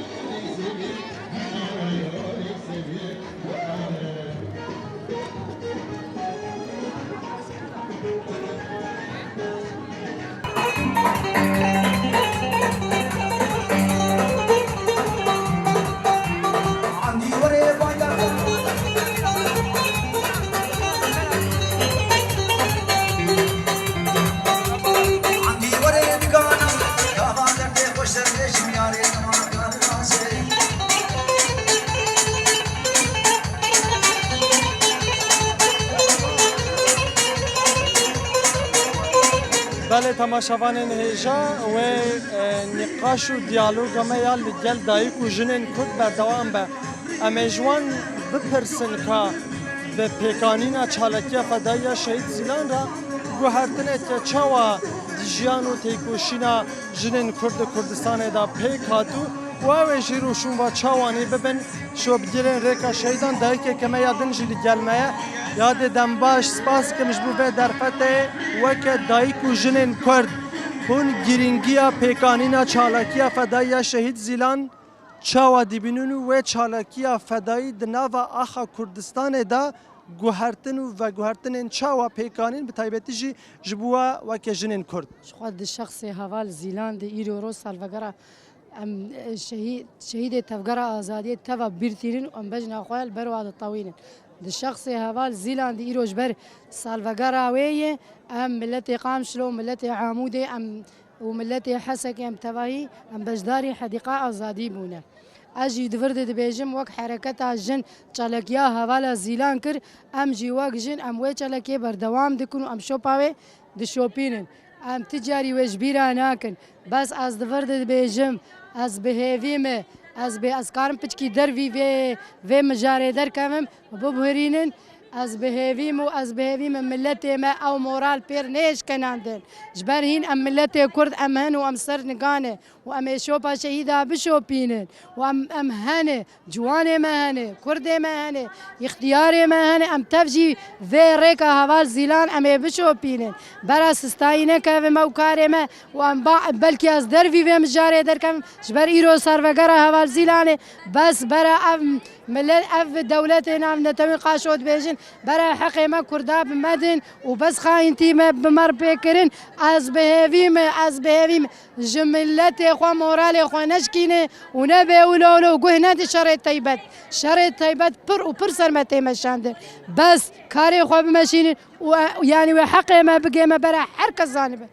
Belê temaşevanên hêja, wê, e, nîqaş û diyaloga me ya li gel dayik û jinên Kurd berdewam be. Em ê ji wan bipirsin ka bi pêkanîna çalakiya fedayî ya Şehîd Zîlan re guhertineke çawa di jiyan û têkoşîna jinên Kurd di Kurdistanê de pêk hatû û ew ê jî rûşûn ve çawanî bibin şopgirên rêka şehîdan. Dayikeke me ya din jî li gel me ye. Yadê dembaş, spas dikim ji bo vê derfetê. Weke dayik û jinên Kurd, hûn girîngiya pêkanîna çalakiya fedayî ya Şehîd Zîlan çawa dibînin û wê çalakiya fedayî di nava axa Kurdistanê de guhertin û veguhertinên çawa pêkanîn, bi taybetî jî ji bo we weke jinên Kurd? Ji xwe di şexsê heval Zîlan de îro roj salvegera em, e, şehî-, şehîdê Tevgera Azadiyê teva bîr tînin û em bejna xwe li ber wa ditewînin. Di şexsê heval Zîlan de îro ji ber salvegera wê yê em miletê Qamişlo û miletê Amûdê em û miletê Hesekê em tevahî em beşdarî Hedîqa Azadî bûne. Ez jî di vir de dibêjim, wek hereketa jin çalakiya hevala Zîlan kir, em jî wek jin em wê çalakiyê berdewam dikin û em şopa wê dişopînin. Em ti carî wê ji bîra nakin. Bes ez di vir de dibêjim, ez bi hêvî me, ez bê, ez karim piçkî dervî vê, vê mijarê derkevim, bibihirînin. Ez bi hêvî me û ez bi hêvî me miletê me ew moral pêr nêşkenandin. Ji ber hîn em miletê Kurd em hin û em ser nigan e û em ê şopa şehîda bişopînin û em, em hene, ciwanê me hene, Kurdê me hene, îxtiyarê me hene, em tev jî vê rêka heval Zîlan em ê bişopînin. Bera sistayî nekevin me û karê me û em ba, belkî ez dervî vê mijarê derkevim. Ji ber îro servegera heval Zîlanê, bes bera ev Millet ev dewletê navnetewî qaşo dibêjin, bera heqê me Kurda bi me din û bes xayintî me bi me re pê kirin. Ez bi hêvî me, ez bi hêvî me. Ji milletê xwe moralê xwe neşkîne û nebê wilo wilo guh nedi şerê teybet. Şerê teybet pir û pir ser me tê meşandin. Bes karê xwe bimeşînin û, e, yanî wê heqê me bigê me bera her kes zanibe.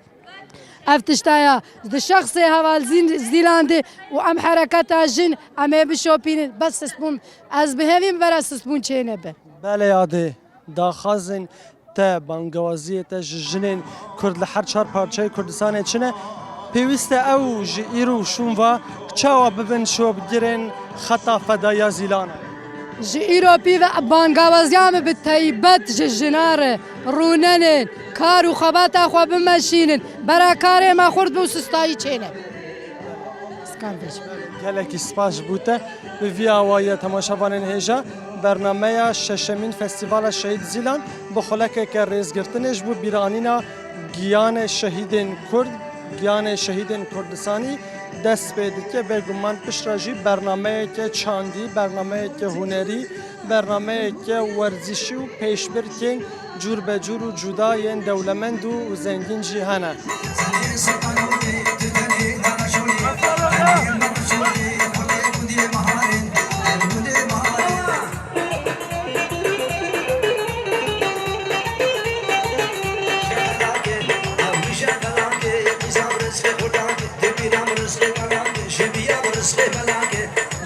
Ev tişta ya di şexsê Heval Zîn-, Zîlan de û em hereketa jin em ê bişopînin. Bes sistbûn, ez bi hevî min vera sistbûn çênebe. Belê adê, daxwazên te, bangewaziyê te ji jinên Kurd li her çar parçeyê Kurdistanê çi ne? Pêwîst e ew ji îro û şûn ve çawa bibin şopgirên xeta fedaya Zîlan? Ji îro pî ve bangewaziya min bi teybet ji jinan re rûnenên, kar û xebata xwe bimeşînin, bera karê me xurt bû, sistayî çêne. Gelekî spas ji bo te. Bi vî awayî temaşevanên hêja, bernameya şeşemîn Festîvala Şehîd Zîlan bi xulekeke rêzgirtinê ji bo bîranîna giyanê şehîdên Kurd, giyanê şehîdên Kurdistanî dest pê dike. Bêguman piştre jî bernameyeke çandî, bernameyeke hunerî, bernameyeke werzîşî û pêşbirkên cûrbecûr û cuda yên dewlemend û zengîn jî hene.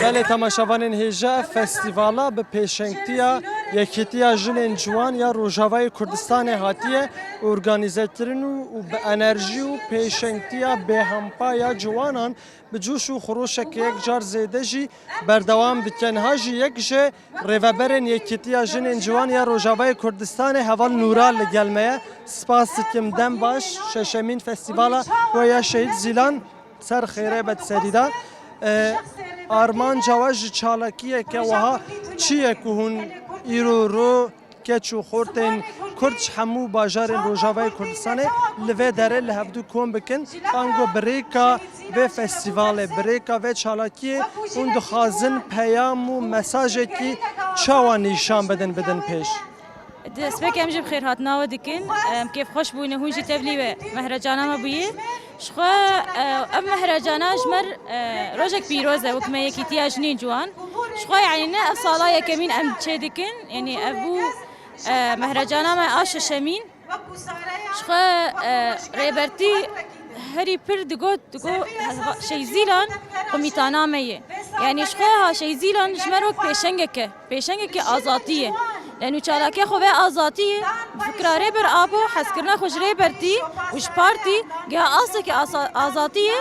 Belê temaşevanên hêja, festîvala bi pêşengtiya Yekîtiya Jinên Ciwan ya Rojavayê Kurdistanê hatiye organîzekirin û, û bi enerjî û pêşengtiya bêhempa ya ciwanan bi coş û xiroşeke yekcar zêde jî berdewam dike. Niha jî yek ji rêveberên Yekîtiya Jinên Ciwan ya Rojavayê Kurdistanê Heval Nûra li gel me ye. Spas dikim, dem baş, şeşemîn festîvala we ya Şehîd Zîlan ser xêrê be di serî de. E, armanca we ji çalakiyeke wiha çi ye ku hûn îro ro keç û xortên Kurd ji hemû bajarên Rojavayê Kurdistanê li vê derê li hevdû kom bikin? Ango bi rêka vê festîvalê, bi rêka vê çalakiyê hûn dixwazin peyam û mesajekî çawa nîşan bidin, bidin pêş? Destpêkê em jî bi xêrhatina we dikin. Em kêfxweş bûne hûn jî tevlî we mehrecana me bûyî. Ji xwe, e, ev mehrecana ji me re, e, rojek pîroz e, wek me Yekîtiya Jinên Ciwan. Ji xwe, yanî ne ev sala yekemîn em çê dikin, yanî ev bû, e, mehrecana me a şeşemîn. Ji xwe, e, rêbertî herî pir digot, digot, Şehîd Zîlan qumîtana me ye. Yanî ji xwe ha Şehîd Zîlan ji me re wek pêşengek e. Pêşengekî azatiyê. Lê nû çalakiya xwe vê azatiyê, bi fikra Rêber Apo, hezkirina xwe ji Rêbertî û ji partî, giha astekî asa-, azatiyê,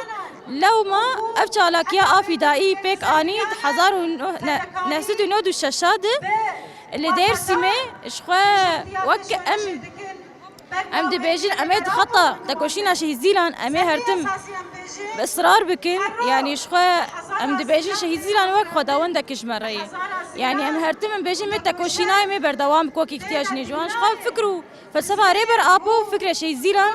lewma ev çalakiya a fîdayî pêk anî di hezar û neh sed û nod û şeş de li Dêrsimê. Ji xwe wek em Em dibêjin, em ê di xeta tekoşîna Şehîd Zîlan, em ê her tim bi israr bikin. Yanî ji xwe em dibêjin, Şehîd Zîlan wek xwedawendek ji me re ye. Yanî em her tim em bêjin, em ê tekoşîna, em ê berdewam bikin wekî Yekîtiya Jinê Ciwan. Ji xwe fikr û felsefa Rêber Apo û fikra Şehîd Zîlan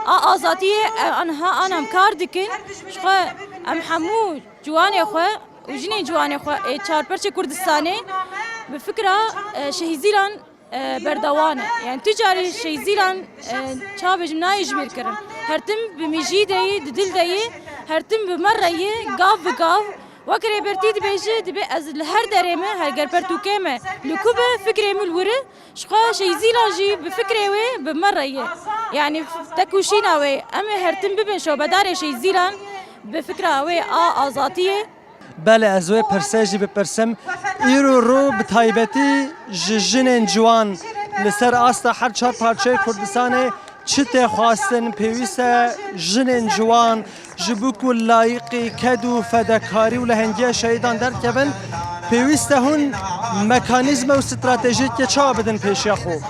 a azatiyê, e, anha an em kar dikin. Ji xwe em hemû ciwanê xwe û jinên ciwanê xwe ê çarperçê Kurdistanê bi fikra, e, Şehîd Zîlan e, berdewam e. Yani tu carî Şehîd Zîlan, e, çawa bêjim, nayê ji bîr kirin. Her tim bi mijî de yî, di dil de yî, her tim bi me re yî, gav bi gav. Wek rêbertî dibêje, dibê ez li her derê me, her ger pertûkê me li ku be, fikrê min li wir e, ji xwe Şehîd Zîlan jî bi fikrê wê bi me re ye. Yani tekoşîna wê, em ê her tim bibin şobedarê Şehîd Zîlan bi fikra wê a azatiyê. Belê, ez wê pirsê jî bipirsim. Îro ro bi taybetî ji jinên ciwan li ser asta her çar parçeyê Kurdistanê çi tê xwestin? Pêwîst e jinên ciwan ji bo ku layiqî ked û fedekarî û lehengiya şehîdan derkevin, pêwîst e hûn mekanîzme û stratejiyekê çawa bidin pêşiya xwe?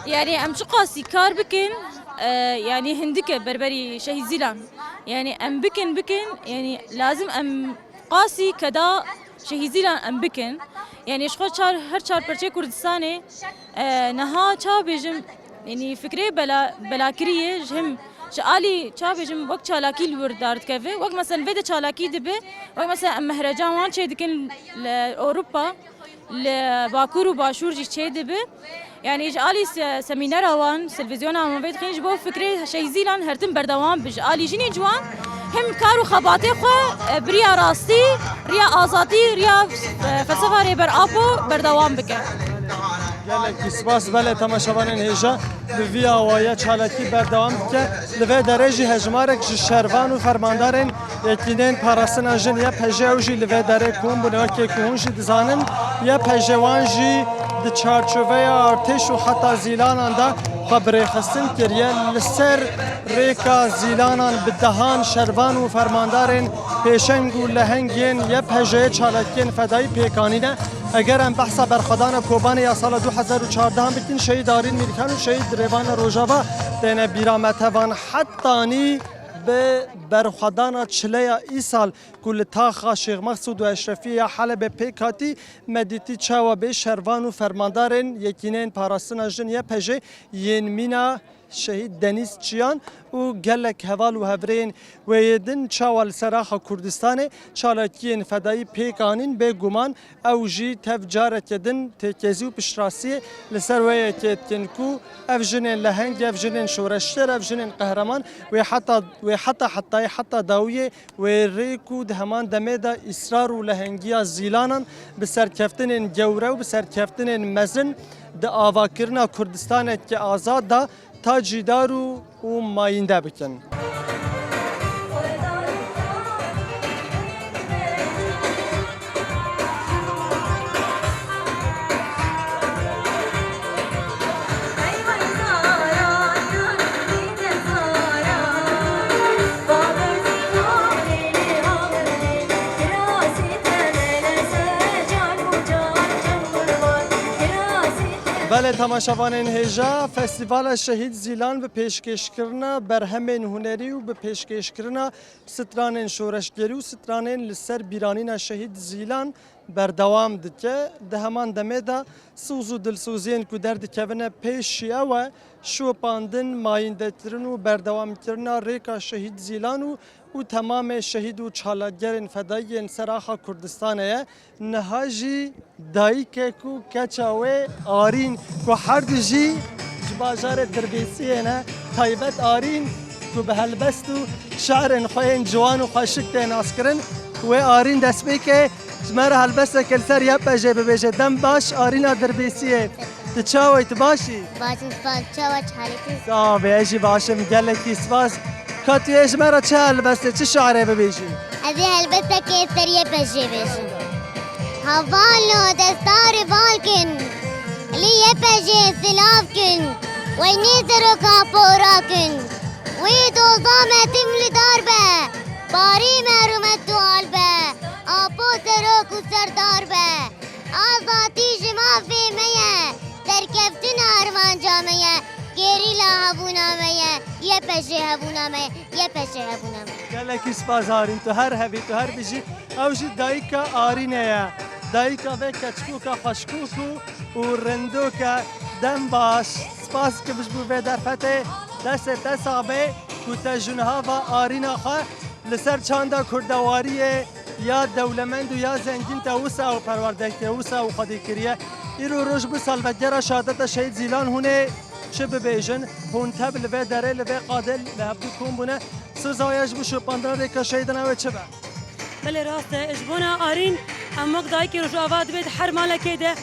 Yani em çiqasî kar bikin, e, yani hindik e berberî Şehîd Zîlan. Yani em bikin, bikin, yani lazim em qasî keda Şehîd Zîlan em bikin. Yanî ji xwe çar, her çar perçeyê Kurdistanê, e, niha çawa bêjim, yanî fikrê bela, belakirî ye, ji him, ji alî çawa bêjim, wek çalakî li wir derdikeve. Wek mesela vê de çalakî dibe, wek mesela em mehrecan wan çê dikin li Ewropa. Li Bakur û Başûr jî çêdibe. Yanî ji alî se-, semînera wan, televîzyona wan vê dixîn ji bo fikrê Şehîd Zîlan her tim berdewam be. Ji alî jinên ciwan him kar û xebatê xwe, e, bi riya rastî, riya azadî, riya, e, felsefa Rêber Apo berdewam bike. Gelekî spas, belê temaşevanên hêja, bi vî awaya çalakî berdewam dike. Li vê derê jî hejmarek ji şervan û fermandarên Yekîneyên Parastina Jin, Y P J, ew jî li vê derê kom bûne. Wekî ku hûn jî dizanin, Y P J wan jî di çarçoveya artêş û heta zîlanan de xwe bi rêxistin kiriye. Li ser rêka zîlanan bi dehan şervan û fermandarên pêşeng û leheng yên Y P J'yê çalakiyên fedayî pêk anîne. Eger em behsa berxwedana Kobanê ya sala du hezar û çardeh bikin, Şehîd Arîn Mîrkan û Şehîd Rêvana Rojava têne bîra me. Tevan hetanî bi berxwedana çileya îsal ku li taxa Şêx Mexsûd û Eşrefiyê ya Helebê pêk hatî, me dîtî çawa bê şervan û fermandarên Yekîneyên Parastina Jin, Y P J, yên mîna Şehîd Denîz Çiyan û gelek heval û hevrêyên wê yê din çawa li ser axa Kurdistanê çalakiyên fedayî pêk anîn. Bêguman ew jî tev careke din têkezî û piştrastiyê li ser wê yekê dikin ku ev jinên leheng, ev jinên şoreşger, ev jinên qehreman wê heta, wê heta hetayê, heta dawiyê wê rêk û di heman demê de îsrar û lehengiya zîlanan bi serkeftinên gewre û bi serkeftinên mezin di avakirina Kurdistaneke azad de tacîdar û, û mayînde bikin. Belê temaşevanên hêja, Festîvala Şehîd Zîlan bi pêşkêşkirina berhemên hunerî û bi pêşkêşkirina stranên şoreşgerî û stranên li ser bîranîna Şehîd Zîlan berdewam dike. Di heman demê de soz û dilsoziyên ku derdikevine pêş jî ew e, şopandin, mayîndekirin û berdewamkirina rêka Şehîd Zîlan û, û temamê şehîd û çalakgerên fedayî yên ser axa Kurdistanê ye. Niha jî dayikek û keça wê Arîn ku her du jî ji bajarê Dirbêsiyê ne, taybet Arîn ku bi helbest û şi'rên xwe yên ciwan û xweşik tê naskirin, wê Arîn destpêkê ji me re helbesteke li ser Y P J'ê bibêje. Dem baş, Arîna Dirbêsiyê. Tu çawa yî, tu baş î? Baş im, spas. Çawa, çi halê tu? Sax be, ez jî baş im, gelekî spas. Ka tu yê ji me re çi helbestê, çi şi'rê bibêjî? Ez ê helbestekê ser Y P J'ê bêjim. Hevalno, destdarê bal kin, li Y P J'ê silav kin, weynê seroka pora kin. Wî doza me tim li dar be, parî me rûmet û al be, apo serok û serdar be. Azadî ji mafê me ye, serkeftina armanca me ye, gerîla hebûna me ye, Y P J hebûna me ye, Y P J hebûna me ye. Gelekî spas Arîn, tu her hebî, tu her bijî. Ew jî dayika Arînê ye. Dayika vê keçkûka xweşkûk û, û rindok e. Dem baş. Spas ki ji bo vê derfetê. Destê te sax be ku te ji niha ve Arîna xwe li ser çanda kurdewariyê ya dewlemend û ya zengîn te wisa ew perwerde kiriye, wisa ew xwedî kiriye. Îro roj bû salvegera şehadeta Şehîd Zîlan, hûn ê çi bibêjin? Hûn tev li vê derê, li vê qadê li hevdû kom bûne. Soza we ya ji bo şopandina rêka şehîdan ew ê çi be? Belê rast e. Ji bona Arîn, em wek dayikê Rojava dibê di her malekê de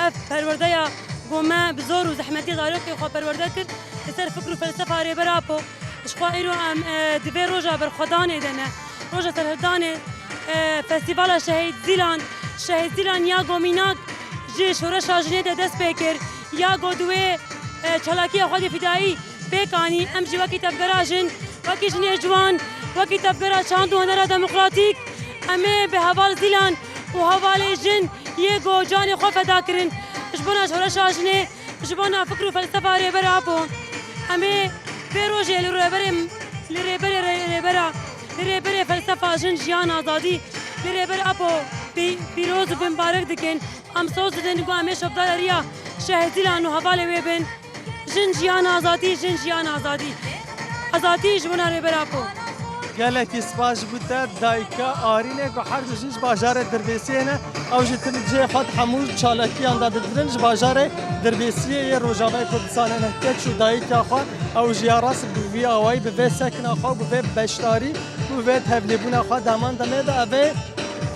ev perwerdeya ku me bi zor û zehmetiya zarokê xwe perwerde kir, li ser fikr û felsefa Rêber Apo. Jixwe îro em, e, di vê roja berxwedanê de ne. Roja serhildanê, e, Festîvala Şehîd Zîlan, Şehîd Zîlan ya ku mînak ji şoreşa jinê de dest pê kir, ya ku di wê, e, çalakiya xwe de fidayî pêk anî. Em jî wekî tevgera jin, wekî jinê ciwan, wekî tevgera çand û hunera demokratîk, em ê bi heval Zîlan û hevalê jin yê ku canê xwe feda kirin ji bona şoreşa jinê, ji bona fikr û felsefa Rêber Apo. Em ê vê rojê li rêberê, li rêberê rê-, rêbera, li rêberê felsefa jin, jiyan, azadî, li Rêber Apo pî-, pîroz û bimbarek dikin. Em soz didin ku em ê şopdara riya Şehîd Zîlan û hevalê wê bin. Jin, jiyan, azadî, jin, jiyan, azadî. Azadî ji bona Rêber Apo. Gelekî spas ji bo te, dayika Arînê, ku her du jin ji bajarê Dirbêsiyê ne. Ew jî tim cihê xwe di hemû çalakiyan de didirin, ji bajarê Dirbêsiyê yê Rojavayê Kurdistanê ne. Keç û dayika xwe, ew jî ya rast bi vî awayî, bi vê sekina xwe, bi vê beşdarî, bi vê tevlîbûna xwe, deman demê de ev ê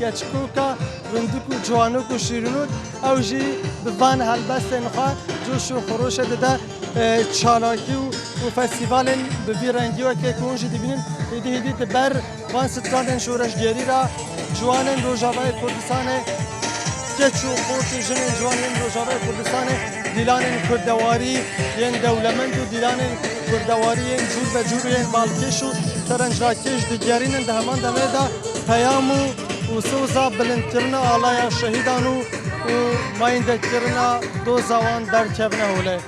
Keçikoka rindik û ciwanok û şîrinok, ew jî bi van helbestên xwe coş û xweroşê dide, e, çalakî û, û festîvalên bi vî rengî wekê ku hûn jî dibînin, hêdî hêdî di ber van stranên şoreşgerî re ciwanên Rojavayê Kurdistanê, keç û xort û jinên ciwan yên Rojavayê Kurdistanê, dîlanên kurdewarî yên dewlemend û dîlanên kurdewarî yên cûr be cûr yên balkêş û serencrakêş digerînin. Di heman demê de peyam û, û soza bilindkirina alaya şehîdan û, û mayîndekirina doza wan derkevine holê.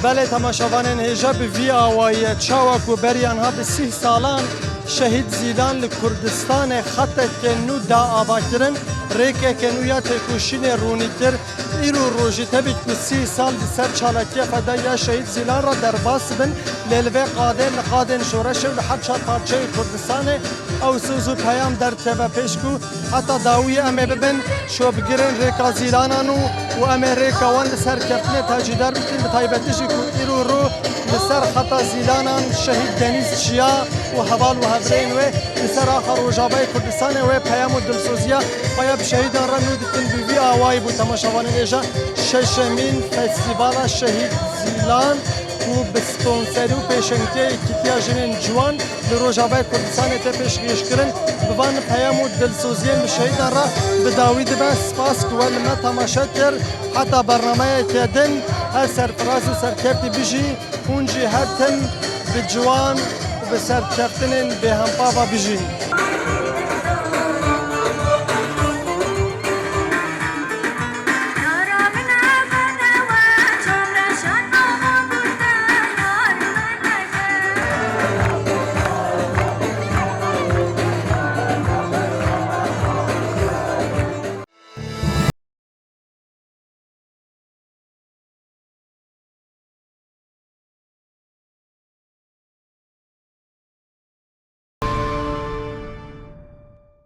Belê temaşevanên hêja, bi vî awayî ye. Çawa ku berî anha bi sîh salan şehîd Zîlan li Kurdistanê xeteke nû da avakirin, rêkeke nû ya têkoşînê rûnî kir. Îro rojî tevî ku sî sal di ser çalakiya fedayiya şehîd Zîlan re derbas bin, lê li vê qadê li qadên şoreşê û li her çar parçeyê Kurdistanê ew soz û peyam derkeve pêş ku heta dawiyê em ê bibin şopgirên rêka Zîlanan û, û em ê rêka wan li serkeftinê tecîdar bikin, bi taybetî jî ku îro ro li ser xeta Zîlanan şehîd Denîz Çiya û heval û hevrêyên wê li ser axa Rojavayê Kurdistanê wê peyam û dilsoziya xwe ya bi şehîdan re nû dikin. Bi vî awayî bû temaşevanên hêja şeşemîn Festîvala Şehîd Zîlan ku bi sponserî û pêşengtiyê Yekîtiya Jinên Ciwan li Rojavayê Kurdistanê tê pêşkêşkirin. Bi van peyam û dilsoziyên bi şehîdan re bi dawî dibe. Spas ku we li me temaşe kir. Heta bernameyeke din her serfiraz û serkeftî bijî. Hûn jî her tim bi ciwan û bi serkeftinên bêhempa ve bijîn.